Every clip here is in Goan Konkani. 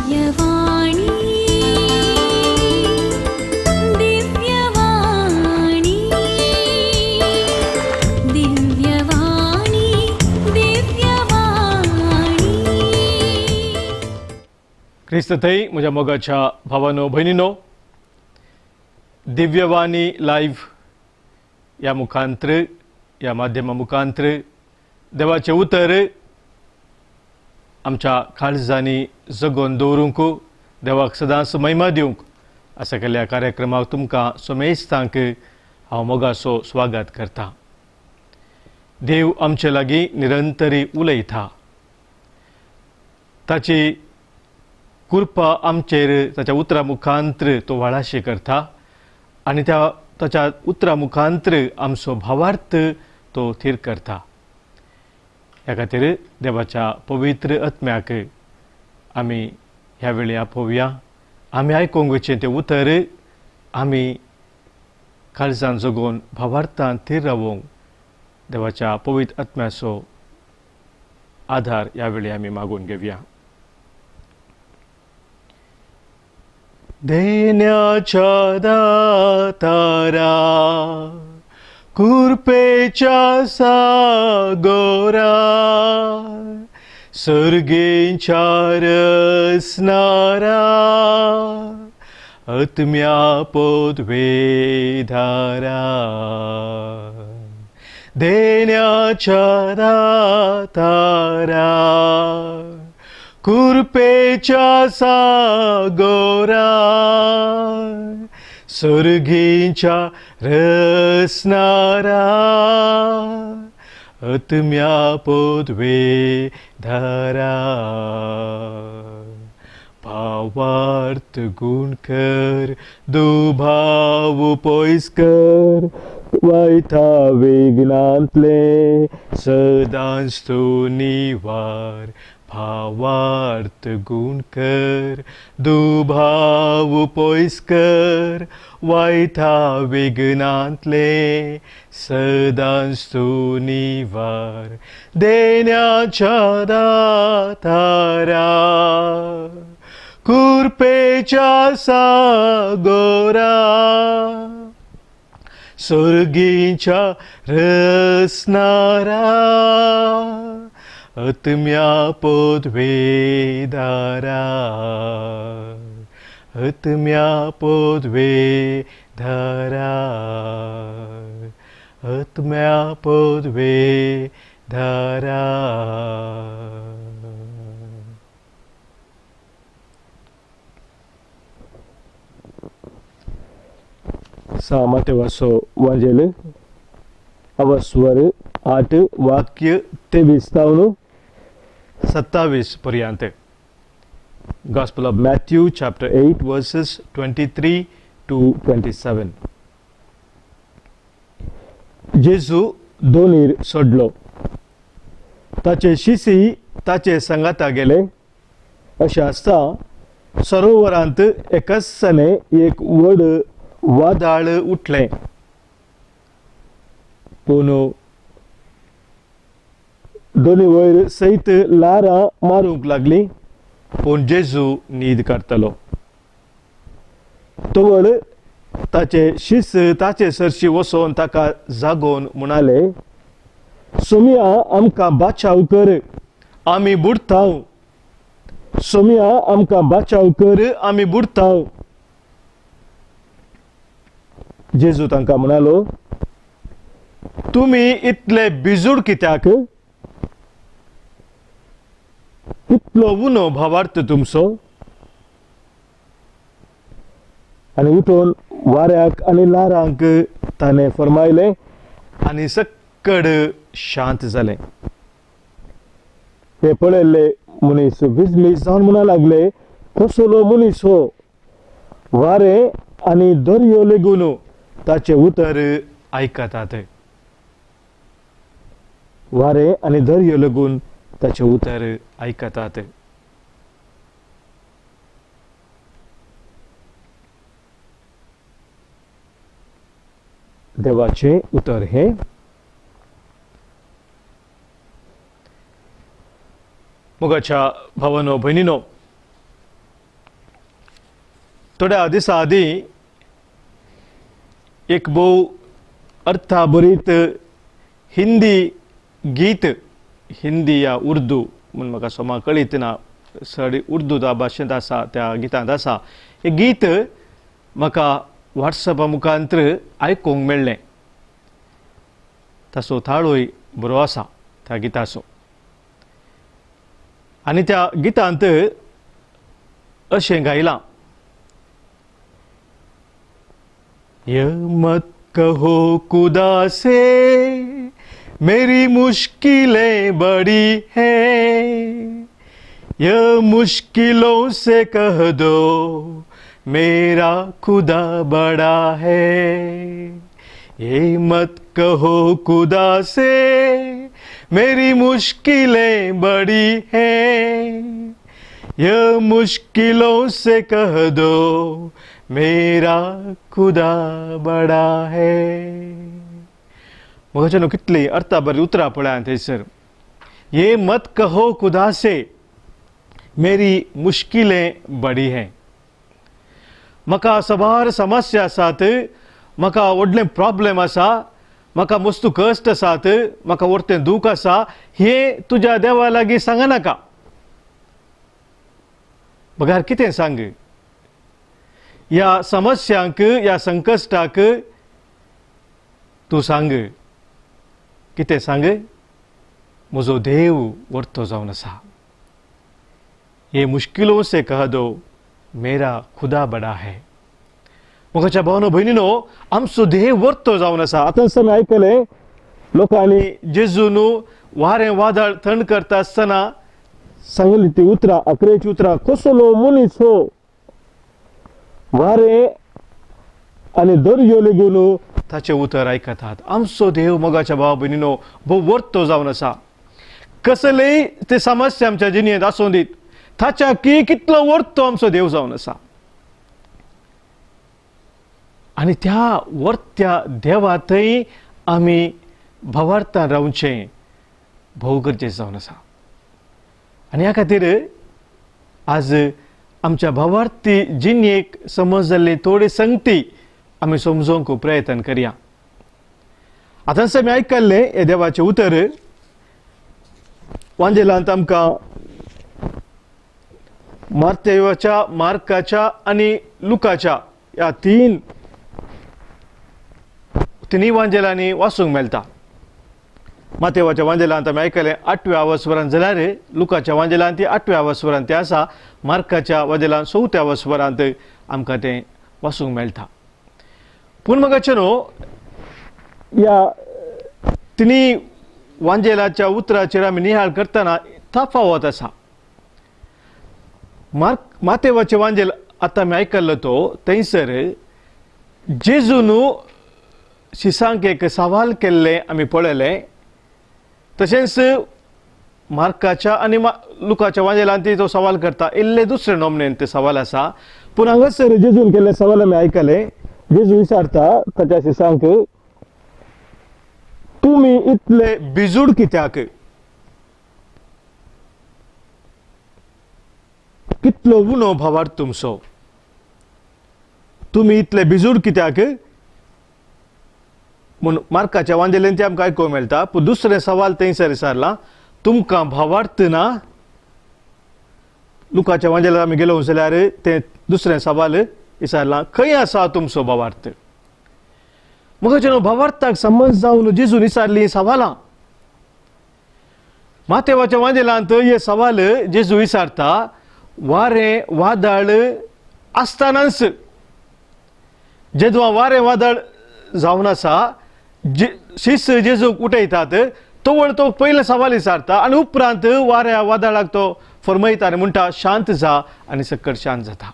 दिव्यवाणी दिव्यवाणी दिव्यवाणी दिव्यवाणी। क्रिस्त थंय म्हज्या मोगाच्या भावानो भयणीनो, दिव्यवाणी लायव्ह ह्या मुखांत्र, ह्या माध्यमा मुखांत्र देवाचें उतर आमच्या काळजांनी जगोवन दवरूंक, देवाक सदांच महिमा दिवंक अशा केल्ल्या कार्यक्रमाक तुमकां समेस्तांक हांव मोगाचो स्वागत करता। देव आमचे लागीं निरंतरी उलयता, ताची कृपा आमचेर ताच्या उतरा मुखांत्र तो वाळाशी करता आनी त्या ताच्या उतरा मुखांत्र आमचो भावार्थ तो थीर करता। ह्या खातीर देवाच्या पवित्र आत्म्याक आमी ह्या वेळी आपोवया। आमी आयकूंक वचचें तें उतर आमी काळजान जगोवन भावार्थान थीर रावोंक देवाच्या पवित्र आत्म्याचो आधार ह्या वेळी आमी मागून घेवया। देण्याच्या दातारा कृपेच्या सागोरा सर्गेंच्या रसनारा आत्म्या पदवेधारा। देण्याच्या दातारा कृपेच्या सागोरा सर्गींच्या रसनारा आत्म्या पदवेधारा। भावार्थ गुण कर दुभाव पयस कर वायता विघ्नांतले सदांच तूं निवार। भावार्थ गुण कर दुभाव पयस कर वायता विघ्नांतले सदांच तूं निवार। देण्याच्या दातारा कृपेच्या सागोरा सर्गींच्या रसनारा आत्म्या पदवेधारा आत्म्या पदवेधारा आत्म्या पदवेधारा। सा मातेवाचो वाजेल अवस्वर 8 वाक्य 23 तावन 27 पर्यंत। Gospel of Matthew chapter 8 verses 23 to 27। जेजू दोनीर सोडलो, ताचे शिसी ताचे सांगाता गेले। अशें आसता सरोवरांत एकाचने एक व्हड वादळ उठलें, पूण दोनी वयर सयत ल्हारां मारूंक लागलीं, पूण जेजू न्हीद काडटालो। तवळ ताचे शिस ताचे सरशी वचोन ताका जागोवन म्हणाले, सोमिया आमकां बाचाव कर, आमी बुडटाव। सोमिया आमकां बाचाव कर, आमी बुडटाव। जेजू तांकां म्हणालो, तुमी इतले बिजूड कित्याक? इतलो उणो भावार्थ तुमचो? आनी उठून वाऱ्याक आनी ल्हारांक ताणें फरमायलें आनी सक्कड शांत जालें। हे पळयल्ले मनीस विजमीत जावन म्हणा लागले, कसलो मनीस हो? वारें आनी दर्यो लेगून ताचें उतर आयकतात। वारें आनी दर्यो लेगून ताचें उतर आयकतात। देवाचें उतर हें। मोगाच्या भावानो भयणीनो, थोड्या दिसां आदीं एक भोव अर्थाभरीत हिंदी गीत, हिंदी या उर्दू म्हूण म्हाका सोमा कळीत ना, चड उर्दू त्या भाशेंत आसा, त्या गितांत आसा. हें गीत म्हाका वॉट्सॅपा मुखांत्र आयकूंक मेळ्ळें. ताचो ताळूय बरो आसा त्या गिताचो. आनी त्या गितांत अशें गायलां, ये मत कहो खुदा से मेरी मुश्किलें बड़ी हैं, ये मुश्किलों से कह दो मेरा खुदा बड़ा है. ये मत कहो खुदा से मेरी मुश्किलें बड़ी हैं, ये मुश्किलों से कह दो मेरा खुदा बड़ा है. म्हज्या न्हू कितली अर्था बरी उतरां पळयात थंयसर. ये मत कहो खुदा से मेरी मुश्किलें बड़ी हैं. म्हाका साबार समस्या आसात, म्हाका व्हडलें प्रॉब्लेम आसा, म्हाका मस्तू कश्ट आसात, म्हाका व्हडलें दूख आसा, हें तुज्या देवा लागीं सांगनाका. बगार कितें सांग, ह्या समस्यांक, ह्या संकश्टाक तूं सांग. कितें सांग? म्हजो देव वर्तो जावन आसा. ये मुश्किलों से कह दो मेरा खुदा बडा है. म्हज्या भावनो भयणीनो, आमचो देव वर्तो जावन आसा. आतां आमी आयकलें लोकांनी जेजून वारें वादळ थंड करता आसतना सांगली ती उतरां, अकरेची उतरां, कसलो मनीस हो, वारें आनी दर्यो लेगून ताचें उतर आयकतात. आमचो देव मोगाच्या भाव भयणीनो भोव वर्तो जावन आसा. कसलेय ते समस्या आमच्या जिणेंत आसूं दीत, ताच्या की कितलो वर्तो आमचो देव जावन आसा. आनी त्या वर्त्या देवा थंय आमी भावार्थान रावचें भोव गरजेचें जावन आसा. आनी ह्या खातीर आज आमच्या भावार्थी जिणेक समज जाल्ली थोडी संगती आमी समजोवंक प्रयत्न करया. आतांच आमी आयकल्लें हें देवाचें उतर वांजेलांत आमकां मार्तेवाच्या, मार्काच्या आनी लुकाच्या ह्या तिनूय वांजेलांनी वाचूंक मेळटा. मातेवाच्या वांजेलांत आमी आयकलें 8व्या वसवरांत, जाल्यार लुकाच्या वांजेलांत ती 8व्या वसवरांत तें आसा, मार्काच्या वांजेलांत 4थ्या वसवरांत आमकां तें वाचूंक मेळटा. पूण म्हाका न्हू ह्या तिनूय वांजेलाच्या उतराचेर आमी निहाळ करतना तफावत आसा. मातेवाचें वांजेल आतां आमी आयकल्लो तो थंयसर जेजून शिसांक एक सवाल केल्लें आमी पळयलें. तशेंच मार्काच्या आनी लुकाच्या वांजेलांत तो सवाल करता, इल्ले दुसरे नोमनेन ते सवाल आसा. पूण हांगासर जेजून केल्लें सवाल आमी आयकलें. जेजू विचारता ताच्या शिसांक, तुमी इतले बिजूड कित्याक? कितलो उणो भावार्थ तुमचो, तुमी इतले बिजूड कित्याक? म्हूण मार्काच्या वांजेल्यान तें आमकां आयकूंक मेळटा. पूण दुसरें सवाल थंयसर विचारलां, तुमकां भावार्थ ना? लुकाच्या वांजेल्यार आमी गेलो जाल्यार तें दुसरें सवाल विचारलां, खंय आसा तुमचो भावार्थ? म्हज्या न्हू भावार्थाक समज जावन जेजून विचारलीं सवालां. मातेवाच्या वांजेलांत हे सवाल जेजू विचारता वारें वादळ आसतनाच. जेदवा वारें वादळ जावन आसा, शिस जेजूक उठयतात, तवळ तो पयलें सवाल विचारता आनी उपरांत वाऱ्या वादळाक तो फरमयता आनी म्हणटा शांत जा, आनी सकट शांत जाता.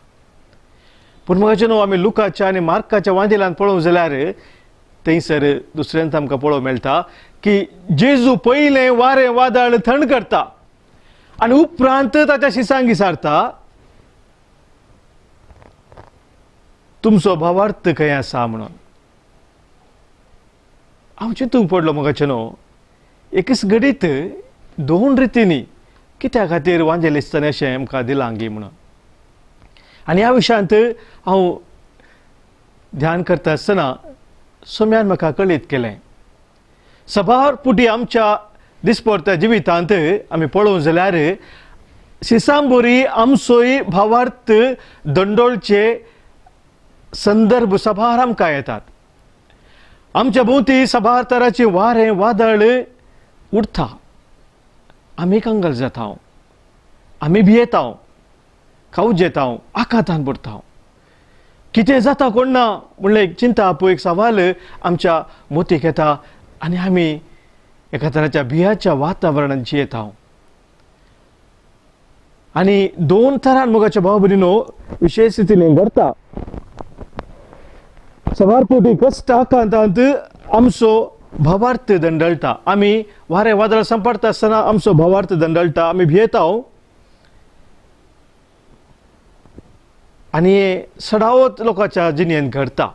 पूण म्हज्या न्हू आमी लुकाच्या आनी मार्काच्या वांजेलांत पळोवंक जाल्यार थंयसर दुसऱ्यांत आमकां पळोवंक मेळटा की जेजू पयलें वारें वादळ थंड करता आनी उपरांत ताच्या शिसांक विचारता, तुमचो भावार्थ खंय आसा म्हणून. हांव चिंतूंक पडलो म्हज्या न्हू, एकच घडीत दोन रितींनी कित्या खातीर वांजेल दिसतना अशें आमकां दिलां गी म्हणून. आनी ह्या विशयांत हांव ध्यान करता आसतना सोम्यान म्हाका कळीत केलें, सभार पुटी आमच्या दिसपडत्या जिवितांत आमी पळोवंक जाल्यार सिसांबोरी आमचोय भावार्थ दंडोळचे संदर्भ सभार आमकां येतात. आमच्या भोंवती सभार तराचे वारें वादळ उठता, आमी कंगल जाता, आमी भियेता, खावजेता, आकांतान पडटा. कितें जाता कोण ना म्हणलें एक चिंता एक सवाल आमच्या मोतीक येता आनी आमी एका तराच्या भियाच्या वातावरणांत जियेता. आनी दोन तरान मोगाच्या भाव भयणीनो विशेश स्थितीन घडटा. सवार पोटी कश्ट आकांतांत आमचो भावार्थ दंडळटा, आमी वारें वादळ सांपडटा आसतना आमचो भावार्थ दंडळटा, आमी भियेता आनी सडावत लोकांच्या जिणेंत घडटा.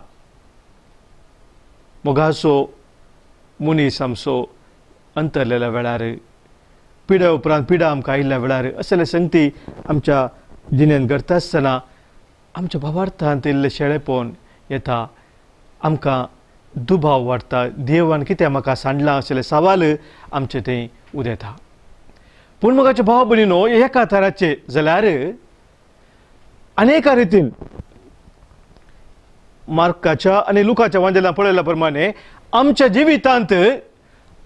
मोगाचो मनीस आमचो अंतरलेल्या वेळार, पिड्या उपरांत पिडा आमकां आयिल्ल्या वेळार असले संगती आमच्या जिणेंत घडटा आसतना आमच्या भावार्थांत इल्लें शेळेपण येता, आमकां दुबाव वाडटा, देवान कितें म्हाका सांडलां असले सवाल आमचे थंय उदेता. पूण मोगाचे भाव भयणीनो एका तराचे जाल्यार अनेका रितीन मार्काच्या आनी लुकाच्या वांजेला पळयल्या प्रमाणे आमच्या जिवितांत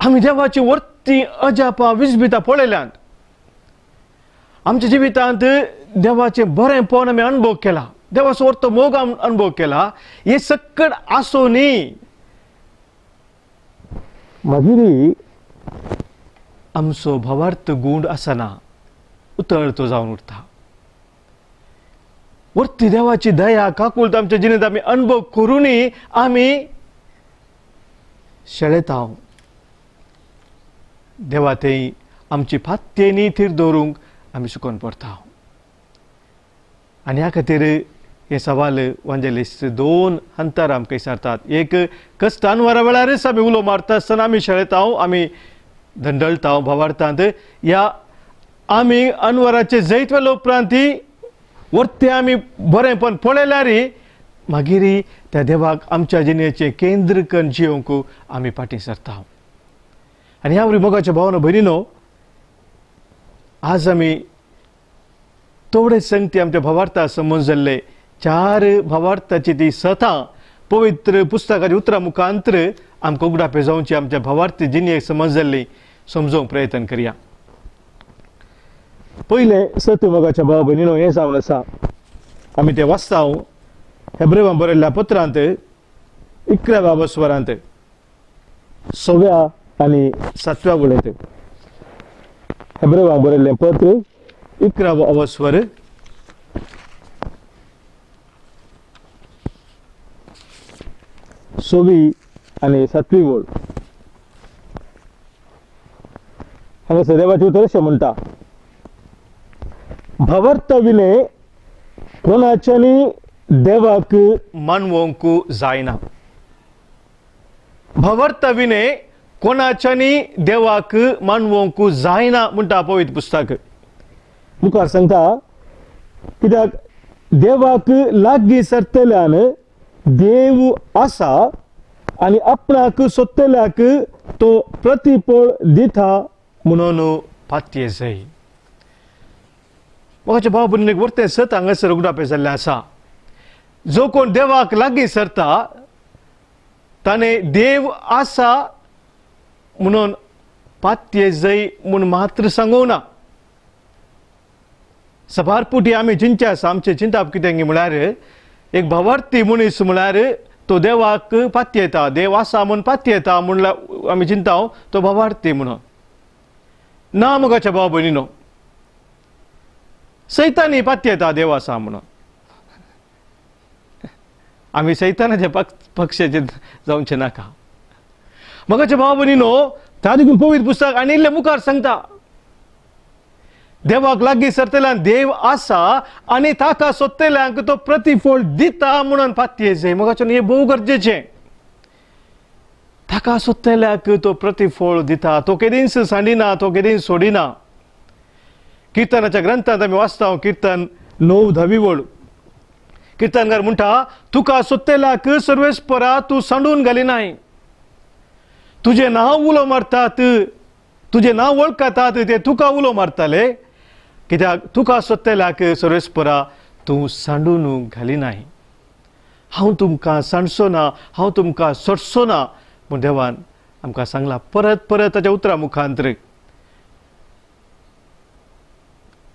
आमी देवाची वर्ती अजापां विस्मितां पळयल्यांत. आमच्या जिवितांत देवाचें बरेंपण आमी अणभव केला, देवाचो वर्तो मोग आमी अणभव केला. हे सकट आसूं न्ही मागीर आमचो भावार्थ गूण आसना, उतळतो जावन उरता. वर्ती देवाची दया काकूळत आमच्या जिणेंत आमी अणभव करूनय आमी शेळेता. देवा थंय आमची फात्येनी थीर दवरूंक आमी सुकोन पडटा. आनी ह्या खातीर हे सवाल वांजेलिस्त दोन हंतार आमकां विचारतात. एक, कश्टान वरा वेळारच आमी उलो मारता आसतना आमी शेळेता, आमी दंडळता भावार्थांत, ह्या आमी अनवराचे जैत वेल्या उपरांत वर्ते आमी बरेंपण पळयल्यार मागीर त्या देवाक आमच्या जिणेचें केंद्र करून जियोवंक आमी फाटीं सरता. आनी ह्या वरी मोगाच्या भावना भयणीनो आज आमी थोडे संगती आमच्या भावार्था समज जाल्ले चार भावार्थाची ती सतां पवित्र पुस्तकाच्या उतरां मुखांतर आमकां उगडापे जावची आमच्या भावार्थी जिणेक समज जाल्ली समजोवंक प्रयत्न करया. पयलें सत मोगाच्या भाव भयणीनो हें जावन आसा, आमी तें वाचता हेब्रेवां बरयल्ल्या पत्रांत 11व्या वस्वरांत 6व्या आनी 7व्या वळींत. हेब्रेवां बरयल्लें पत्र 11वो अवस्वर 6वी आनी 7वी वळ. हांगासर देवाचें उतर अशें म्हणटा, भावार्थ विणे कोणाच्यानी देवाक मानवंक जायना. भावार्थ विणे कोणाच्यानी देवाक मानवंक जायना म्हणटा पवित्र पुस्तक. मुखार सांगता कित्याक देवाक लागीं सरतल्यान देव आसा आनी आपणाक सोदतल्याक तो प्रतिफळ दिता म्हणून पातये जाय. म्हाका भाव भयणीक वर्तें सत हांगासर उगडापें जाल्लें आसा. जो कोण देवाक लागीं सरता ताणें देव आसा म्हणून पातये जाय म्हूण मात्र सांगूं ना. सभार पुटी आमी चिंतचे आसा, आमचें चिंताप कितें म्हळ्यार एक भावार्थी मनीस म्हळ्यार तो देवाक पातयेता, देव आसा म्हूण पातयेता म्हणल्यार आमी चिंता तो भावार्थी म्हणून ना. मोगाच्या भाव भयणीनो सैतानी पातयेता देव आसा म्हणून, आमी सैतानाच्या पक्षाचे जावचें नाका. मोगाच्या भाव भयणीनो त्या देखून पवित्र पुस्तक आनी इल्लें मुखार सांगता देवाक लागीं सरतल्यान देव आसा आनी ताका सोदतल्यांक तो प्रतिफळ दिता म्हणून पातये जाय. मोगाच्यान हें भोव गरजेचें. ताका सोदतल्याक तो प्रतिफळ दिता, तो केदींच सांडिना, तो केदींच सोडिना. किर्तनाच्या ग्रंथांत आमी वाचता, किर्तन 9 10वी वळ, किर्तनकार म्हणटा, तुका सोदतल्याक सर्वेस्परा तूं सांडून घालिनाय. तुजें नांव उलो मारतात, तुजें नांव वळखतात ते तुका उलो मारताले, कित्याक तुका सोदतल्याक सर्वेस्परा तूं सांडून घालिनाय. हांव तुमकां सांडचो ना, हांव तुमकां सोडचो ना म्हूण देवान आमकां सांगलां परत परत ताच्या उतरां मुखांतर.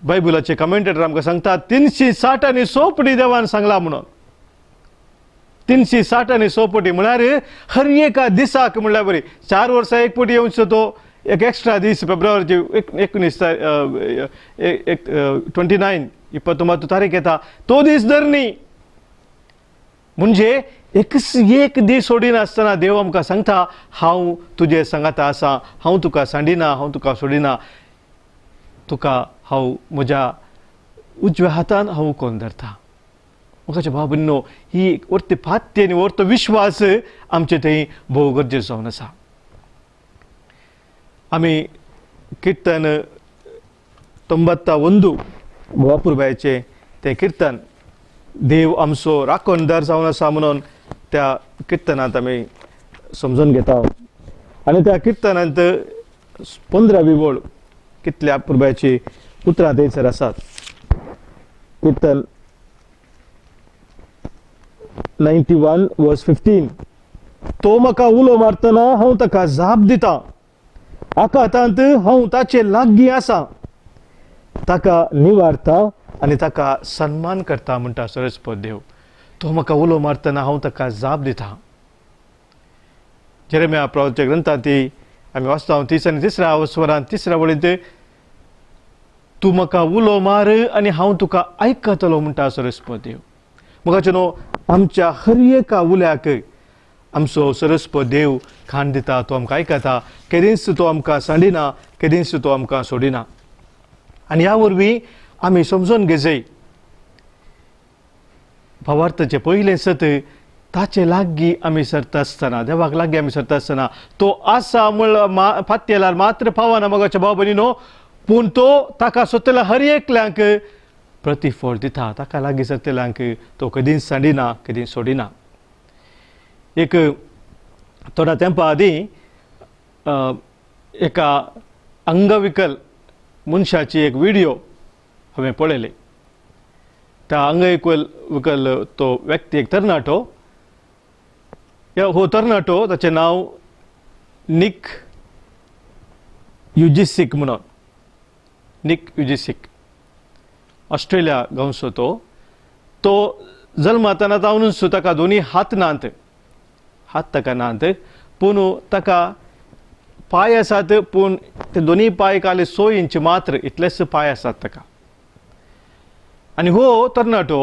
बायबलाचे कमेंटेटर आमकां सांगता 360 आनी 100 पटी देवान सांगलां म्हणून. 360 आनी 100 पटी म्हळ्यार हर एका दिसाक म्हणल्यार बरी 4 वर्सां एक पटी येवचो तो एक एक्स्ट्रा दीस फेब्रुवारीचे 19 29 29 तारीख येता तो दीस धर न्ही. म्हणजे एक दीस सोडिनासतना देव आमकां सांगता, हांव तुजे सांगाता आसा, हांव तुका सांडिना, हांव तुका सोडिना, तुका हांव म्हज्या उजव्या हातान हांव कोण धरता. म्हाका भाव भयणीनो, ही वर्ती फात्य आनी वर्तो विश्वास आमचे थंय भोव गरजेचो जावन आसा. आमी किर्तन 91 वापुरबायचें तें किर्तन, देव आमचो राखणदार जावन आसा म्हणून त्या किर्तनांत आमी समजून घेता. आनी त्या किर्तनांत 15वी वळ कितल्या पुरबायची उतरां थंयसर आसात. किर्तन 91 वर्स 15, तो म्हाका उलो मारतना हांव ताका जाप दिता, आकांतांत हांव ताचे लागीं आसा, ताका निवारता आनी ताका सन्मान करता म्हणटा सरस्पत देव. तो म्हाका उलो मारतना हांव ताका जाप दिता. जेरेमिया प्रवाच्या ग्रंथांत ती आमी वाचता 30 आनी 3 वरान 3 वळींत, तूं म्हाका उलो मार आनी हांव तुका आयकतलो म्हणटा सरस्पत देव. म्हाका न्हू आमच्या हर एका उल्याक आमचो सरस्पत देव खाण दिता, तो आमकां आयकता, केदींच तो आमकां सांडिना, केदींच तो आमकां सोडिना. आनी ह्या वरवीं आमी समजून घेजय भावार्थाचें पयलें सत, ताचे लागीं आमी सरता आसतना, देवाक लागीं आमी सरता आसतना तो आसा म्हळ्यार फात्येलार मात्र पावना मगाच्या भाव भयणीनो, पूण तो ताका सोदतल्या हर एकल्यांक प्रतिफळ दिता. ताका लागीं सरतल्यांक तो कदींच सांडिना, कदींच सोडिना. एक थोड्या तेंपा आदीं एका अंगविकल मनशाची एक व्हिडियो हांवें पळयली. त्या अंगविकल विकल तो व्यक्ती एक तरणाटो, हो तरणाटो ताचें नांव निक युजिसीक म्हणून, निक युजिसीक, ऑस्ट्रेलिया गांवचो तो. तो जल्मातना जावनूच ताका दोनी हात नात, हात ताका नात, पूण ताका पांय आसात, पूण ते दोनी पांय काले 6 इंच मात्र इतलेच पांय आसात ताका. आनी हो तरणाटो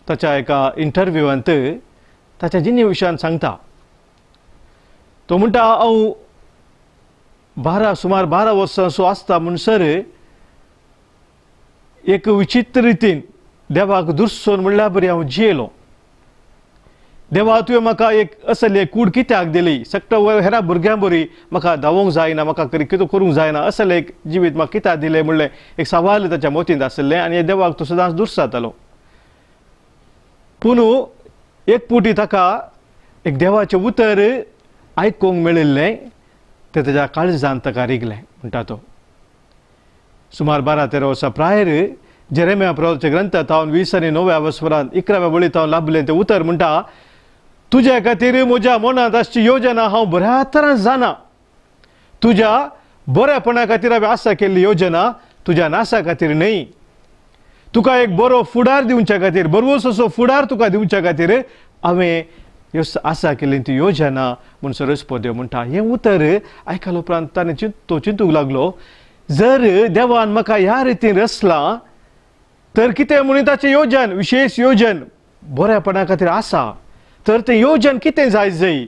ताच्या एका इंटरव्यूवांत ताच्या जिणे विशयान सांगता. तो म्हणटा, हांव सुमार 12 वर्सां आसता म्हणसर एक विचित्र रितीन देवाक दुरसोन म्हणल्यार बरी हांव जियेलो. देवा तुवें म्हाका एक असली कूड कित्याक दिली, सगळ्या हेरा भुरग्यां बरी म्हाका धांवोंक जायना, म्हाका कितें करूंक जायना, असलें एक जिवीत म्हाका कित्याक दिलें म्हणलें एक सवाल ताच्या मोतींत आशिल्लें आनी देवाक तो सदांच दुरसातालो. पूण एक पुटी ताका एक देवाचें उतर आयकूंक मेळिल्लें, तें ताच्या काळजान ताका रिगलें म्हणटा तो. सुमार 12-13 वर्सां प्रायर जेरेमिया प्रवाच्या ग्रंथांत हांव 20 आनी 9व्या वसरान 11व्या वळींत हांव लाभलें तें उतर म्हणटा, तुज्या खातीर म्हज्या मनांत आसची योजना हांव बऱ्या तरान जाणा, तुज्या बऱ्यापणा खातीर हांवें आसा केल्ली योजना तुज्या नासा खातीर न्हय, तुका एक बरो फुडार दिवच्या खातीर, बरोच असो फुडार तुका दिवच्या खातीर हांवें आसा केल्ली ती योजना म्हूण सरस्पत देव म्हणटा. हें उतर आयकल्या उपरांत ताणें तो चिंतूंक लागलो, जर देवान म्हाका ह्या रितीन रचलां तर कितें म्हणून ताचें योजन, विशेश योजन बऱ्यापणा खातीर आसा, तर तें योजन कितें जाय जाय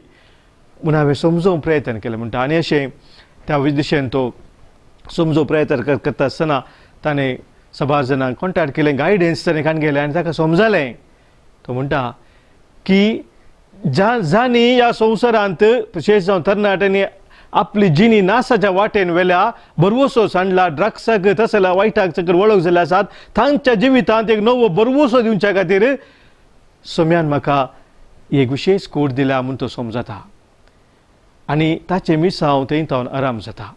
म्हूण हांवें समजोवंक प्रयत्न केलें म्हणटा. आनी अशें त्या दिशेन तो समजोवंक प्रयत्न करता आसतना ताणें सभार जाणांक कॉन्टेक्ट केलें, गायडन्स ताणें काडून गेलें आनी ताका समजलें. तो म्हणटा की जांणी ह्या संवसारांत विशेश जावन तरणाट्यांनी आपली जिणी नासाच्या वाटेन वेल्या भरवसो सांडला, ड्रग्साक तसल्या वायटाक चक्कर वळख जाल्ले आसात, तांच्या जिवितांत एक नवो भरवसो दिवच्या खातीर सोम्यान म्हाका एक विशेष कोड दिल्या म्हूण तो समजता आनी ताचें मिसांव थंय तावन आराम जाता.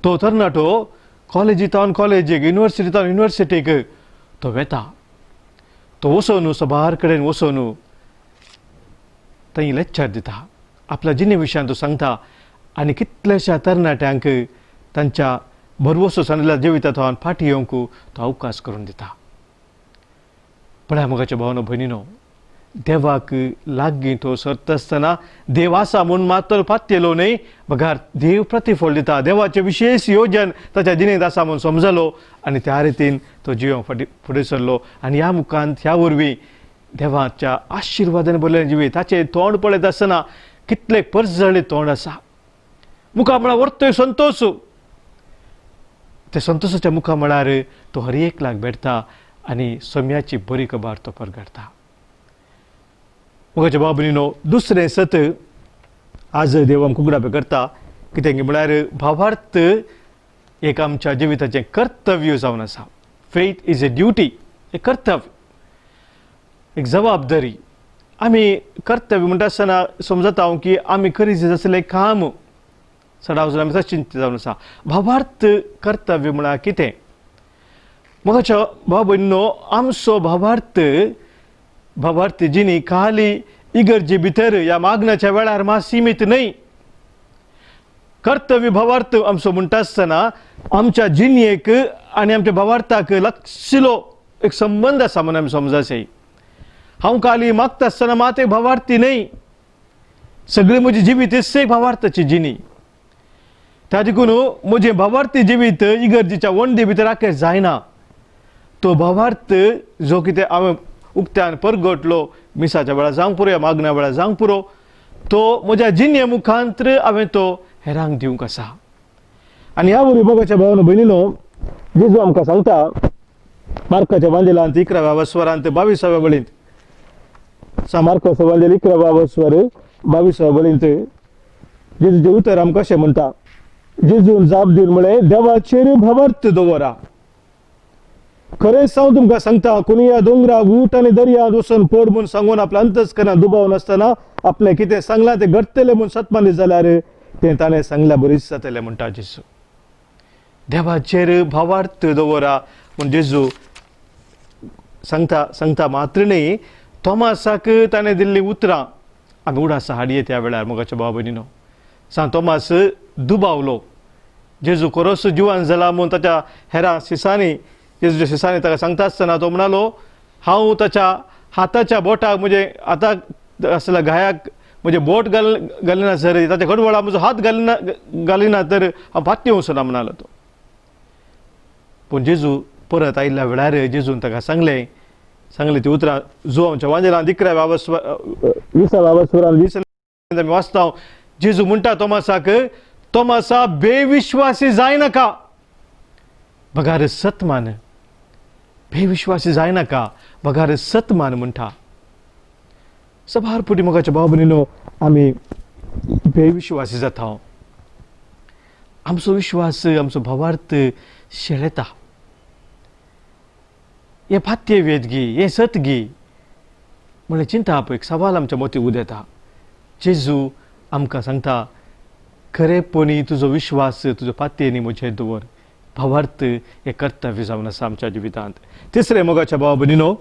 तो तरणाटो कॉलेजींत कॉलेजीक, युनिवर्सिटींत युनिवर्सिटीक तो वेता. तो वचोन सबार कडेन वचोन थंय लेक्चर दिता, आपल्या जिणे विशयान तो सांगता आनी कितल्याश्या तरणाट्यांक तांच्या भरवसो सांडल्या जिवितांत फाटी येवंक तो अवकाश करून दिता. पळया मोगाच्या भावनो भयणीनो, देवाक लागीं तो सरता आसतना देव आसा म्हूण मात्र पातयेलो न्हय, बगार देव प्रतिफळ दिता. देवाचें विशेष योजन ताच्या जिणेंत आसा म्हूण समजलो आनी त्या रितीन तो जिवंक फाटी फुडें सरलो आनी ह्या मुखांत ह्या वरवीं देवाच्या आशिर्वादान भरलें जिवीत. ताचें तोंड पळयत आसतना कितलें परजळ्ळें तोंड आसा, मुखा म्हळ्यार वर्तोय संतोश, त्या संतोशाच्या मुखा म्हळ्यार तो हर एक लाख भेटता आनी सोम्याची बरी खबर तो परगडटा. मोगाच्या भाव भयणीनो, दुसरें सत आज देव आमकां उगडापे करता कितें म्हळ्यार भावार्थ एक आमच्या जिविताचें कर्तव्य जावन आसा. फेथ is a duty, एक कर्तव्य, एक जबाबदारी. आमी कर्तव्य म्हणटा आसतना समजता हांव की आमी खरी आसलें काम सदां वचून आमी चिंता जावन आसा. भावार्थ कर्तव्य म्हळ्यार कितें? मोगाच्या भाव भयणीनो, आमचो भावार्थ भावार्थ जिणी खाली इगर्जे भितर ह्या मागण्याच्या वेळार मात सिमीत न्हय. कर्तव्य भावार्थ आमचो म्हणटा आसतना आमच्या जिणेक आनी आमच्या भावार्थाक लागशिल्लो एक संबंद आसा म्हूण आमी समजासे. हांव खाली मागता आसतना मात एक भावार्थी न्हय, सगळी म्हजी जिवीत एक भावार्थाची जिणी. त्या देखून म्हजें भावार्थी जिवीत इगर्जेच्या वणदी भितर आखेर जायना. तो भावार्थ जो कितें हांवें उक्त्यान परगटलो मिसाच्या वेळार जावंक पुरो, मागण्या वेळार जावंक पुरो, तो म्हज्या जिणे मुखांत हांवें तो हेरांक दिवंक आसा. आनी ह्या वरवीं मोगाच्या भावान भयणीनो, जेजू आमकां सांगता मार्काच्या वांदेलांत 11व्या वस्वरांत 22व्या वळींत, मार्काच्या वांदेल 11व्या वस्वर 22व्या वळींत जेजूचें उतर आमकां अशें म्हणटा, जेजून जाप दिवन म्हळें, देवाचेर भावार्थ दवरा. खरेंच हांव तुमकां सांगता, कोणी ह्या दोंगराक ऊट आनी दर्यांत वचून पड म्हूण सांगून आपल्या अंतस्करणांत दुबाव नासतना आपलें कितें सांगलां तें घडटलें म्हूण सतमानी जाल्यार तें ताणें सांगल्यार बरीच जातलें म्हणटा जेजू. देवाचेर भावार्थ दवरा म्हूण जेजू सांगता सांगता मात्र न्हय, तोमासाक ताणें दिल्लीं उतरां आमी उडासां हाडये त्या वेळार. मोगाच्या भाव भयणीनो, सांत तोमास दुबावलो, जेजू खरोच जिवान जाला म्हूण ताच्या हेरां शिसांनी, जेजूच्या शिसांनी ताका सांगता आसतना तो म्हणालो, हांव ताच्या हाताच्या बोटाक म्हजे हाताक आसल्या घायाक म्हजें बोट घालिना सर, ताच्या कडवळा म्हजो हात घालिना तर हांव फाटी वचना म्हणालो तो. पूण जेजू परत आयिल्ल्या वेळार जेजून ताका सांगलें ती उतरां जो आमच्या वांजेलांत 11व्या 20व्या वस्वरान 20 आमी वाचता. जेजू म्हणटा तोमासाक, तोमासा बेविश्वासी जायनाका, बगार सतमान. बेविश्वासी जायनाका, बगार सतमान म्हणटा. सबार पुटी मोगाच्या भाव भयणीनो, आमी बेविश्वासी जाता. आमचो विश्वास, आमचो भावार्थ शेळेता. हें फात्य वेदगी, हें सतगी म्हणलें चिंता एक सवाल आमच्या मोती उदेता. जेजू आमकां सांगता, खरेपणी तुजो विश्वास तुजो फात्येनी म्हजेर दवर. भावार्थ हें कर्तव्य जावन आसा आमच्या जिवितांत. तिसरें मोगाच्या भाव भयणीनो,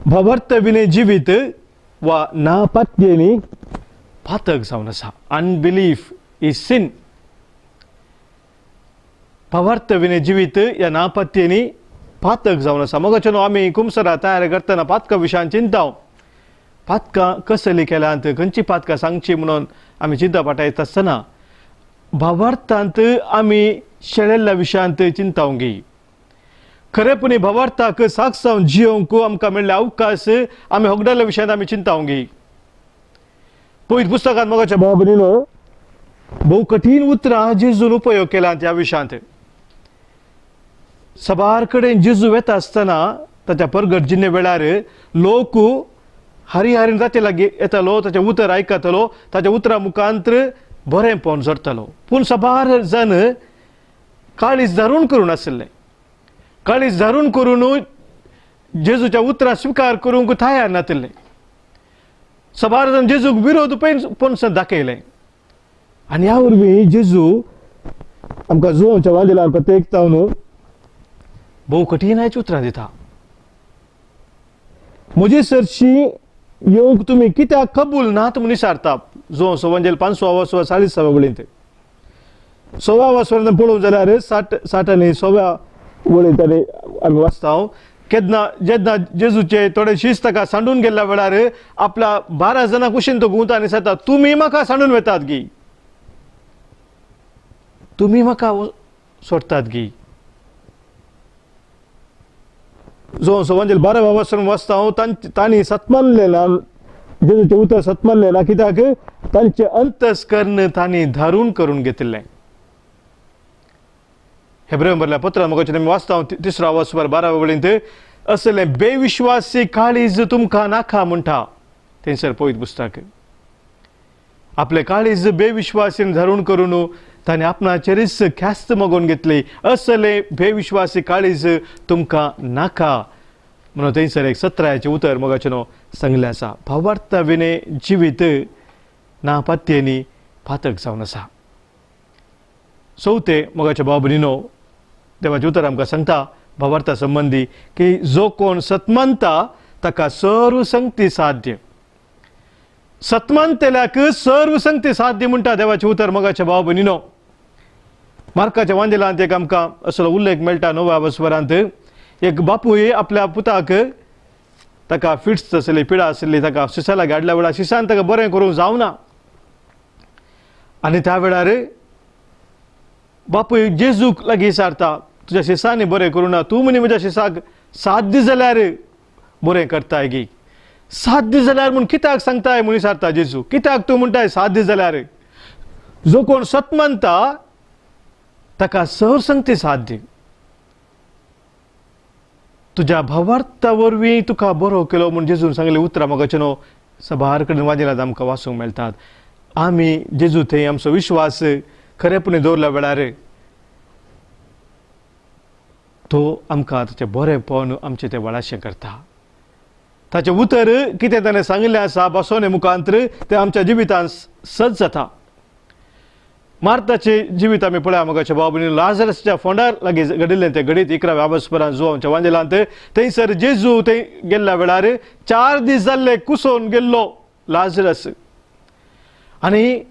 भावार्थ विणे जिवीत वा ना पातयेनी पातक जावन आसा. Unbelief is sin. भावार्थ विणे जिवीत ह्या ना पातयेनी पातक जावन आसा. मोगाचे न्हू, आमी कुमसरा तयार करतना पातका विशयान चिंता, पातकां कसली केल्यांत, खंयची पातकां सांगची म्हणून आमी चिंता पाठायता आसतना भावार्थांत आमी शेळेल्ल्या विशयांत चिंतावंक. खरेपणी भावार्थाक साक्ष जावन जियोवंक आमकां मेळ्ळे अवकाश आमी होगडाल्या विशयांत आमी चिंतावंक. पवित्र पुस्तकांत मोगाच्या भाव भयणीनो, भोव कठीण उतरां जेजून उपयोग केल्यांत ह्या विशयांत. सबार कडेन जेजू वेता आसतना ताच्या परगट जिणे वेळार लोक हरी हरीन ताचे लागीं येतालो, ताचें उतर आयकतलो, ताच्या उतरां मुखांत बरेंपण जोडटालो. पूण साबार जन काळीज धारून करून आशिल्ले, काळीज धारून करून जेजूच्या उतरां स्विकार करूंक तयार नातिल्ले. साबार जन जेजूक विरोध पण दाखयले आनी ह्या वरवीं जेजू आमकां जुवांच्या वांदेला प्रत्येक जावन भोव कठीणाची उतरां दिता. म्हजे सरशी येवंक तुमी कित्याक कबूल नात म्हूण विचारता. जुवांव सवंजेल 500 वसवा 40 वळींत 125 वसपर्यंत पळोवंक जाल्यार 60 आनी 100 वळींत आमी वाचता. केन्ना जेन्ना जेजूचे थोडे शीस ताका सांडून गेल्ल्या वेळार आपल्या 12 जाणां कुशीन तो घुंवता आनी सांगता, तुमी म्हाका सांडून वतात गी, तुमी म्हाका सोडटात गी. जो सवंजेल 12 वसरून वाचता हांव, तांणी सत्मानलें ना, जेजूचें उतर सत्मानलें ना, कित्याक तांचें अंतस्कर्ण तांणी धारून करून घेतिल्लें. हेब्रेव बरल्या पत्रान म्हाका आमी वाचता 3 वसवर 12 वळींत असलें बेविश्वासी काळीज तुमकां नाका म्हणटा थंयसर पवित्र पुस्तक. आपलें काळीज बेविश्वासीन धारून करून ताणें आपणाचेरच ख्यास्त मागोवन घेतली. असलें बेविश्वासी काळीज तुमकां नाका म्हणून थंयसर एक 17 उतर मोगाचें न्हू सांगलें आसा. भावार्था विणे जिवीत ना पातयेनी पातक जावन आसा. चवथें मोगाचे भाव भयणीनो, देवाचें उतर आमकां सांगता भावार्था संबंदी की जो कोण सतमानता ताका सर्व संगती साध्य. सतमानतेल्याक सर्व संगती साध्य म्हणटा देवाचें उतर मोगाचे भाव भयणीनो. मार्काच्या वांदेलांत एक आमकां असलो उल्लेख मेळटा 9व्या वसवरांत. एक बापूय आपल्या पुताक, ताका फिट्स आसली, पिडा आसली, ताका शिसाला गाडल्या वेळार शिसान ताका बरें करूंक जावना आनी त्या वेळार बापूय जेजूक लागीं विचारता, तुज्या शिसांनी बरें करूं ना, तूं म्हणी म्हज्या शिसाक साध्य जाल्यार बरें करताय गी. साध्य जाल्यार म्हूण कित्याक सांगताय म्हूण विचारता जेजू. कित्याक तूं म्हणटाय साध्य जाल्यार? जो कोण सत मानता ताका सरसंगती साध्य. तुज्या भावार्था वरवीं तुका बरो केलो म्हूण जेजून सांगलें उतरां म्हाका न्हू सबार कडेन वाजेलात आमकां वाचूंक मेळटात. आमी जेजू थंय आमचो विश्वास खरेपणी दवरल्या वेळार तो आमकां ताचें बरेंपण आमचें तें वळाशें करता. ताचें उतर कितें ताणें सांगिल्लें आसा बसोने मुखांतर तें आमच्या जिवितांत सज जाता. मार्ताचें जिवीत आमी पळया मोगाच्या भाव भयणीनो, लाजरसच्या फोंडार लागीं घडिल्लें तें घडीत 11व्या वसपरान जुवांच्या वांदेलांत थंयसर जेजू थंय गेल्ल्या वेळार 4 दीस जाल्ले कुसोवन गेल्लो लाजरस. आनी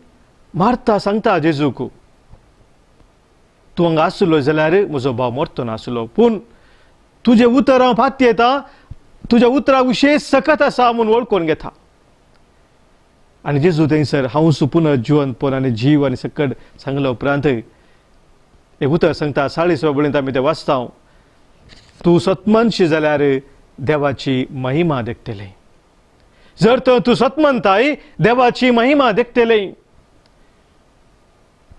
मार्ता सांगता जेजूक, तूं हांगा आसलो जाल्यार म्हजो भाव मरतो नासलो, पूण तुजें उतर हांव फाती येता, तुज्या उतरा विशेश सकत आसा म्हूण वळखून घेता. आनी जेजू थंयसर हांव पुनः जिवनपण आनी जीव आनी सकट सांगल्या उपरांत एक उतर सांगता 40 वळींत आमी तें वाचता, तूं सतमनशी जाल्यार देवाची महिमा देखतले. जर तर तूं सतमनताय देवाची महिमा देखतले.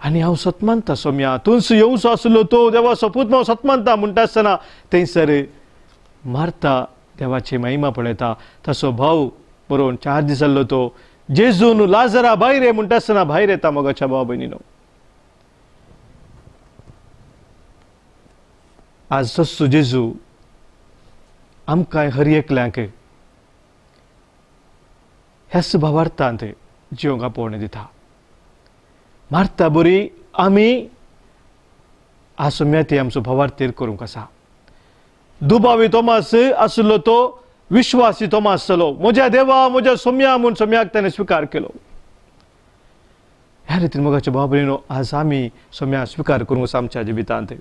आनी हांव सतमानता सोम्या, तूंच येवचो आसलो तो देवाचो पूत, हांव सतमानता म्हणटा आसतना थंयसर मार्ता देवाची महिमा पळयता. तसो भाव बरोवन 4 दीस जाल्लो तो जेजून लाजरा भायर ये म्हणटा आसतना भायर येता मोगाच्या भाव भयणीनो. आज सस्सू जेजू आमकां हर एकल्यांक ह्याच भावार्थांत जिवंक आपोवणें दिता. मार्ता बरी आमी आसुम्या ती आमचो भावार्थीर करूंक आसा. दुबावी तोमास आसलो तो विश्वासी तोमास आसलो, म्हज्या देवा म्हज्या सोम्या म्हूण सोम्याक ताणें स्विकार केलो. ह्या रितीन मोगाच्या भाव भयणीनो आज आमी सोम्या स्विकार करूंक आसा आमच्या जिवितांत.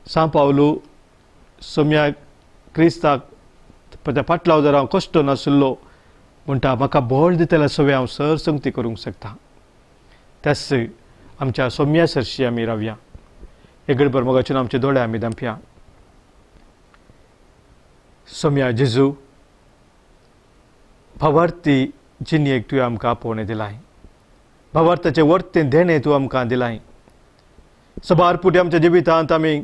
सांव पावलू सोम्या क्रिस्ताक त्या फाटलाव जर हांव कश्ट नासलो म्हणटा, म्हाका बळ दितल्या सगळें हांव सरसंगती करूंक शकता. त्याच आमच्या सोम्या सरशी आमी रावया. एक गडबर मोगाचे आमचे दोळे आमी धांपया. सोम्या जेजू, भावार्थी जिणेक तुवें आमकां आपोवणें दिलां, भावार्थाचें वर्तें देणें तूं आमकां दिलां. सबार पुटी आमच्या जिवितांत आमी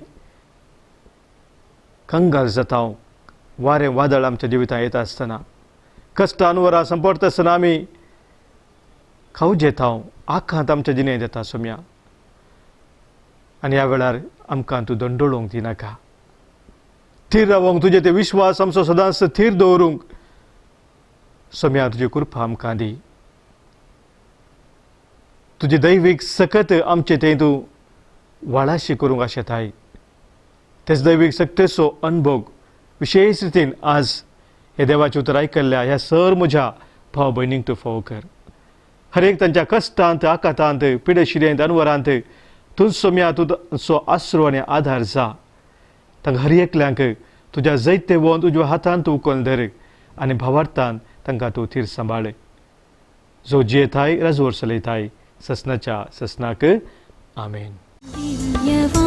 कंगाल जाता, वारें वादळ आमच्या जिवितांत येता आसतना, कश्टां वरां संपडटा आसतना आमी खावजेतांव आखांत आमच्या जिणेंत येता सोम्या आनी ह्या वेळार आमकां तूं दंडोळोवंक दिनाका. थीर रावोंक तुजे ते विश्वास आमचो सदांच थीर दवरूंक सोम्या तुजी कृपा आमकां दी. तुजी दैवीक सकत आमचे थंय तूं वाळाशी करूंक आशेताय. तेच दैवीक सक्तेचो अनभोग विशेश रितीन आज हे देवाचें उतर आयकल्ल्या ह्या सर म्हज्या भाव भयणींक तूं फावो कर. हर एक तांच्या कश्टांत, आकातांत, पिडशिरेंत, अनवरांत तूं सोम्या तुजो आसरो आनी आदार जा. तांकां हर एकल्यांक तुज्या जैतेवंत उजव्या हातांत तूं उखल धर आनी भावार्थान तांकां तूं थीर सांबाळ. जो जियेताय राजवर चलयताय ससनाच्या ससनाक आमेन. दिव्यवाणी.